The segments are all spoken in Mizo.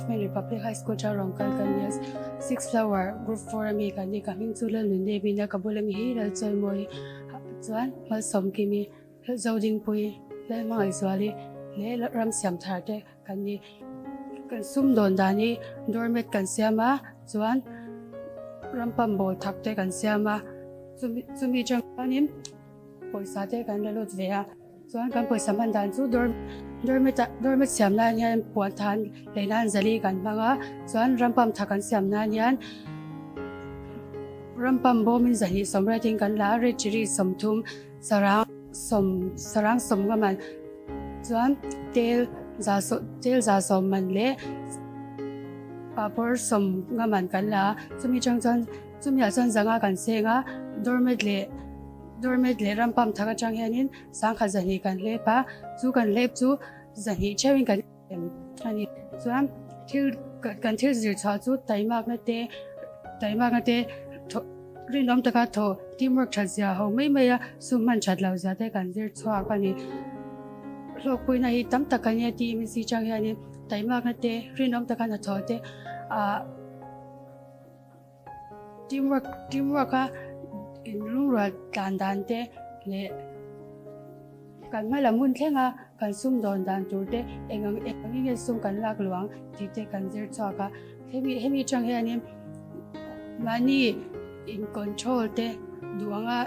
Government Republic High School atanga rawn kal ka nia. Six Flower Group 4 ami ka ni. Ka hming chu Lalnunnem ina ka bula mi hi Lalchawimawi chuan Malsawmkimi, Zodingpui, Lalhmangaihzuali leh Ramsiamthar te kan ni. Kan sumdawn dan hi doormat kan siam a, chuan rampam bawl thak te kan siam a, chumi chumi atang chuanin pawisa te kan la lut ve a, chuan kan pawisa hman dan chu door doormat ah doormat siam nan hian puan than lei nan zali kan hmang a, chuan rampam thak kan siam nan hian rampam bawmin zahnih sawmriat in kan la a, red chilli 30 sarang sawm sarang sawm nga man. Chuan tel za saw tel za sawm man leh papawr sawm nga man kan la a, chumi atang chuan chumi ah chuan zanga kan seng a, doormat leh doormat leh ram pump thak atang hianin sangkhat zahnih kan hlep a, chu kan hlep chu zahnih theuhin kan em a ni. Chuan thil kan thil zir chhuah chu taimakna te taimakna te thawh rinawm taka thawh teamwork that zia ho mai mai a sum hman that loh zia te kan zir chhuak a ni. Hlawkpuina hi tam tak a nia TMC chang hianin taimakna te rinawm taka hnathawh te ah teamwork teamwork a inlungrual tlan dan te leh kan hma lam hun thleng a kan sum dawn dan tur te eng ang eng angin nge sum kan lak luang tih te kan zir chhuak a hemi hemi atang hianin mahni in control te duh anga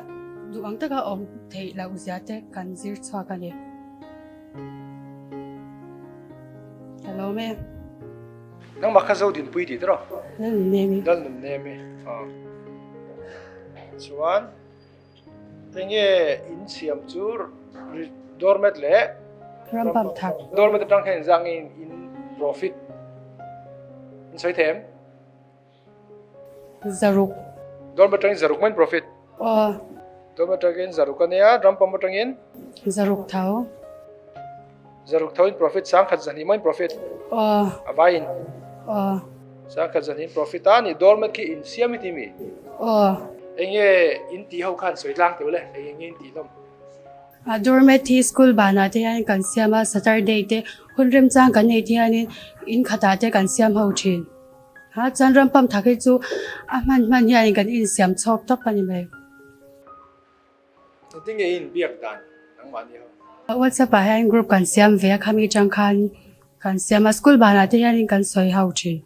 duh ang taka awm theih loh zia te kan zir chhuak a ni. Ka lawm e. Nangmah kha Zodinpui tih tiraw? Lalnunnemi. Lalnunnemi. Aw. Chuan enge in siam chu doormat leh Rampam thak. Doormat atang hian zang in in profit in sawi thei em? Zaruk. Doormat atangin zaruk mai in profit. Aw. Doormat atangin zaruk ania, rampam atangin? Zaruk tho. Zaruk tho in profit, sangkhat zahnih mai in profit. Aw. A vai in. Aw. Sangkhat zahnih in profit a ni, doormat khi in siam i ti mi? Aw. Enge in tih ho khan sawi tlang teuh le, eng enge in tih hlawm? A doormat hi school banah te hian kan siam a, Saturday te hun remchang kan neih te hianin in khatah te kan siam ho thin. Ha chuan ram pump thak hi chu a hman hman hianin kan insiam chhawk tawp a ni mai. Engtin nge i inbiak dan nangmahni ho? WhatsApp ah hian group kan siam ve a, khami atang khan kan siam a, school banah te hianin kan sawi ho thin.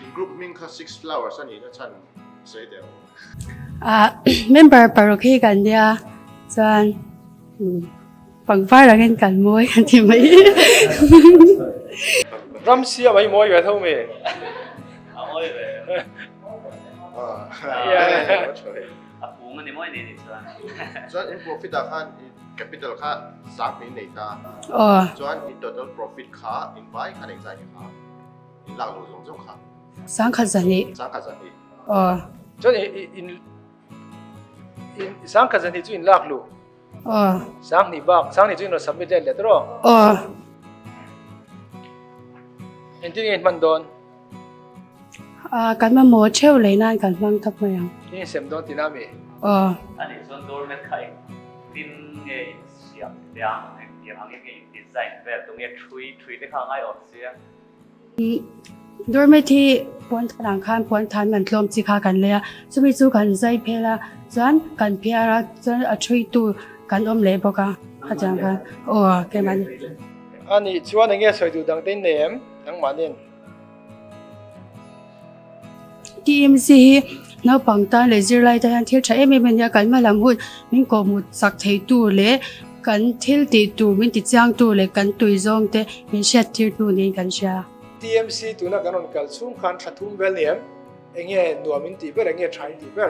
In group hming kha Six Flowers a nihna chhan sawi teh aw. Ah member paruk hi kan nia chuan Pangpar angin kan mawi an ti mai. Ram siam ai mawi ve tho mi. A mawi ve. A pung ani mawi ni ni chuan. Chuan in profit ah khan capital kha sang hmei nei ta. Aw. Chuan in total profit kha in vai khan engzai nge kha in lak lo zawng zawng kha. Sangkhat zahnih. Sangkhat zahnih. Aw. Chuan in in sangkhat zahnih chu in lak lu. Aw. Sanghnih bak, Sanghnih chu in rawn submit let leh tawh. Aw. Engtin nge in hman dawn? Ah, kan mamawh theuh lei nan kan hmang thap mai ang. In insem dawn tihna ami? Aw. Anih chuan doormat kha engtin nge in siam teh ang, engtiang angin nge in design vel, tunge thui thui te kha a ngai awm sia. Doormat hi puan than ang khan puan than man tlawm chi kha kan lei a, chumi chu kan zai phel a, chuan kan phiar a, chuan a thuitu kan awm leh bawk a, khatiang khan aw keimah ni. A nih chuan enge sawi duh dang te in nei em nangmahnin? TMC hi naupang tan leh zirlai te hian thil tha em em a nia, kan hma lam hun min kawhmut chak theitu leh kan thil tih tur min ti chiangtu leh kan tui zawng te min hriat tirtu niin kan hria. TMC tuna kan rawn kal chhung khan tha thum vel ni em? Enge nuam in tih ber, enge tha in tih ber?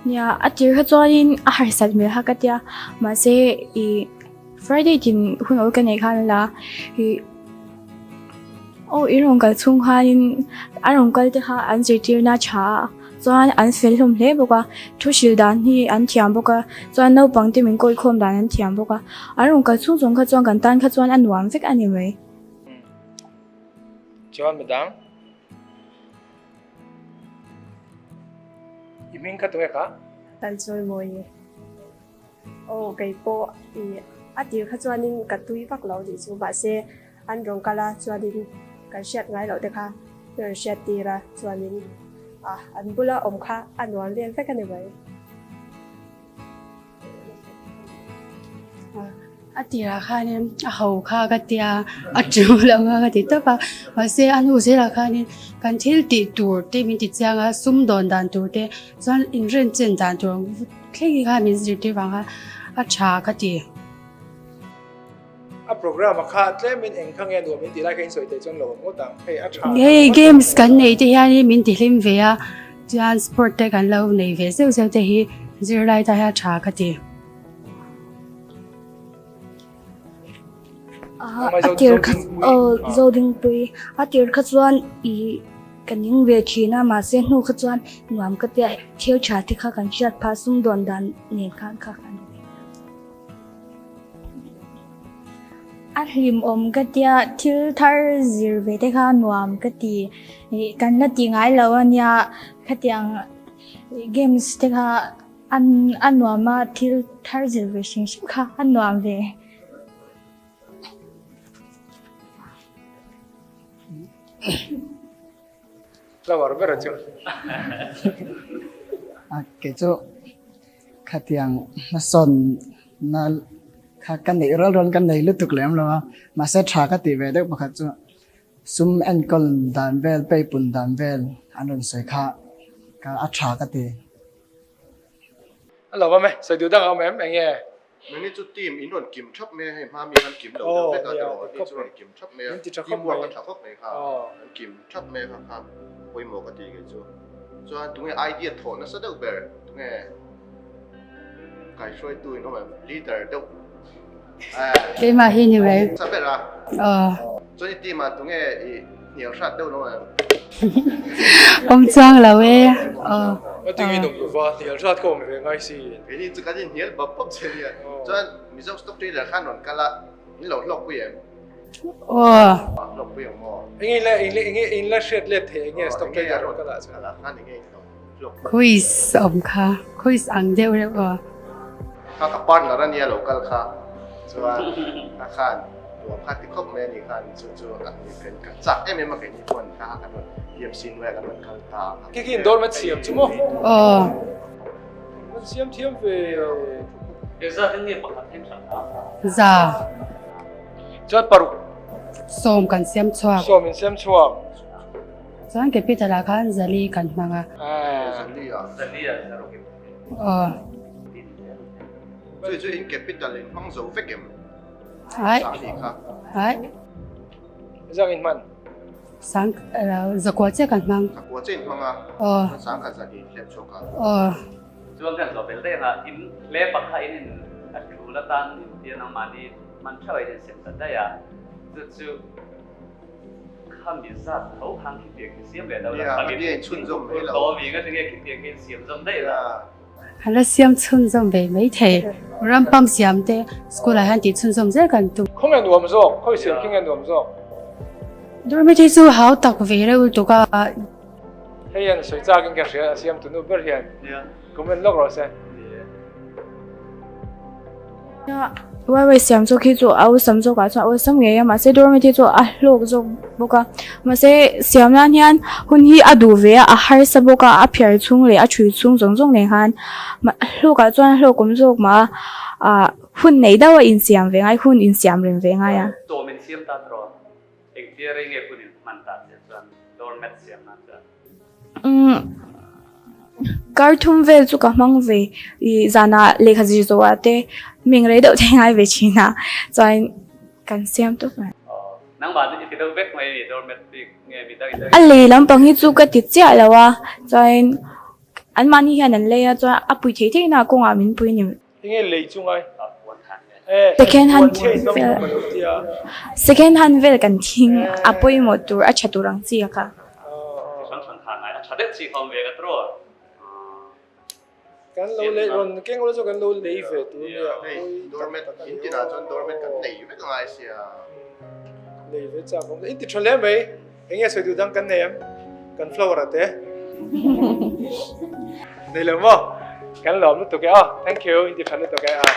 Nia, a tir kha chuanin a harsat hmel kha ka tia, mahse i Friday tin hun awl ka neih khan a la i Aw i rawn kal chhung khanin a rawn kal te kha an zirtirna tha a, chuan an fel hlawm hle bawk a, thu hrilh dan hi an thiam bawk a, chuan naupang te min kawikhawm dan an thiam bawk a, an rawn kal chhung zawng kha chuan kan tan kha chuan a nuam vek a ni mai. Chuan midang i hming kha tunge kha? Kan chawi mawi e. Aw kei pawh i a tir kha chuanin ka tui vak lo tih chu mahse an rawn kal a chuanin. kan hriat ngai loh te kha min rawn hriat tir a, chuanin an bula awm kha a nuam vel vek a ni mai. A tirah khanin a ho kha ka tia a tu lo kha ka ti tawp a mahse a hnu zelah khanin kan thil tih tur te min ti chiang a sumdawn dan tur te chuan inren chen dan tur thleng hi khan min zirtir vang a a tha ka ti. A program a kha tlemin eng kha nge nuam in tih lai kha in sawi theih chuan lo awm ngawt ang hei a tha. Hei games kan neih te hianin min ti hlim ve a chuan sport te kan lo nei ve zeuh zeuh te hi zirlai tan hian a tha ka ti. A tir kha aw Zodingpui a tir kha chuan i ka ning ve thin a mahse hnu kha chuan nuam ka tia thil tha te kha kan hriat phah sumdawn dan nen khan kha kan A hlimawm ka tia thil thar zir ve te kha nuam ka ti kan la ti ngai lo ania khatiang games te kha A nuam a, thil thar zir ve hrim hrim kha a nuam ve. Flower ber a chu. A kei chu khatiang hmasawn na kha ka neih rual rual ka nei lutuk lem lo a, mahse tha ka tih ve deuh pakhat chu Sum enkawl dan vel, peipun dan vel an rawn sawi kha ka a tha ka ti. A lo awm e, sawi duh dang a awm em eng nge? Nangni chu team in rawn kim thap mai a, hei hma mi khan kim lo deuh vek a tiraw, ni chu rawn kim thap mai a, team work a tha khawp mai kha, an kim thap mai a kha kha pawimawh ka ti kei chu. Chuan tunge idea thawh nasa deuh ber, tunge kaihruaitu in awm em, leader deuh. Keimah hi ni mai. Sa ber a. Aw. Chuan i team ah tunge i hnial hrat deuh lo em? Awm chuang lo e. Aw. A tinge in awm lova hnial hrat ka awm ve ngai si. Keini chu kan inhnial bawp bawp che nia. Chuan Mizo stock trader khan rawn kal a, in lo hlawk pui em? Aw. Hlawk pui ang maw? Enge in la enge in la hriat let thei enge stock trader rawn kal ah chuan? Khan enge in lo Quiz awm kha, quiz ang deuh reuh aw. Kha ka partner a nia lo kal kha chuan a khan nuam kha ti khawp mai a ni khan chu chu kan chak em em a keini pawh kha kan rawn TMC hnuaiah kan rawn kal ta a. Khi khi indawr mat siam chu maw? Aw. An siam thiam ve. Engzat in nge pakhat hen hran a? Za. Chuan paruk. Sawm kan siam chhuak. Sawm in siam chhuak. Chuan capital ah khan Zali kan hmang a. Zali ah. Zali ah zaruk in Aw. Chu chu in capital in hmang zo vek em? Ai. Sang ni kha. Ai. Zang in hman. Sang zakua che kan hmang. Zakua che in hmang a. Aw. Sang khat zali in hlep chhuak a. Aw. Chuan kan zawh bel daih ang a, in hle pakha in in a thul atan in tia nangmahni hman theuh a in insem ta daih a. Chu chu Khami zat tho khan khitiang khi siam leh lo la, khami tawm ing atinge khitiang khi in siam zawm daih la. A la siam chhunzawm ve mai thei. Ram pump siam te school ah hian tih chhunzawm zel kan tum. Khawnge nuam zawk? Khawi siam khi nge nuam zawk? Dormitory chu hau tak ve reuh lutuk a. Hei hian sawi chak in ka hria a siam tunu ber hian comment lawk rawh se. Wai siam zawk hi chu a awlsam zawk ah chuan a awlsam ngei a mahse doormat hi chu a hlawk zawk bawk a mahse siam nan hian hun hi a duh ve a a harsa bawk a a phiar chhung leh a thui chhung zawng zawng nen khan hlawk ah chuan a hlawk awm zawk mah a ah hun neih deuh a insiam ve ngai hun insiam reng ve ngai a. Tawm insiam ta tawh engtia rei nge hun inhman ta che chuan doormat siam nan chuan. Umm kar thum vel chu ka hmang ve ih zanah lehkha zir zawh ah te meng rei deuh te ngai ve thin a chuan kan siam tawp mai. A lei lampang hi chu ka ti chiah lo a chuan anmahni hian an lei a chuan a pui thei theih na kawngah min pui a ni. Enge lei chu ngai? Second hand vel second hand vel kan thing a pawimawh tur a tha tur ang chi a kha. Kan lo lei rawn keng ula chu kan lo lei ve tur nia. Hei doormat in tinah chuan doormat kan nei vek a ngai sia. Lei ve chak awm in ti tha hle mai. Enge sawi duh dang kan nei em? Kan flower a te. Nei lo maw? Kan lawm lutuk e aw. Thank you in ti tha lutuk e a.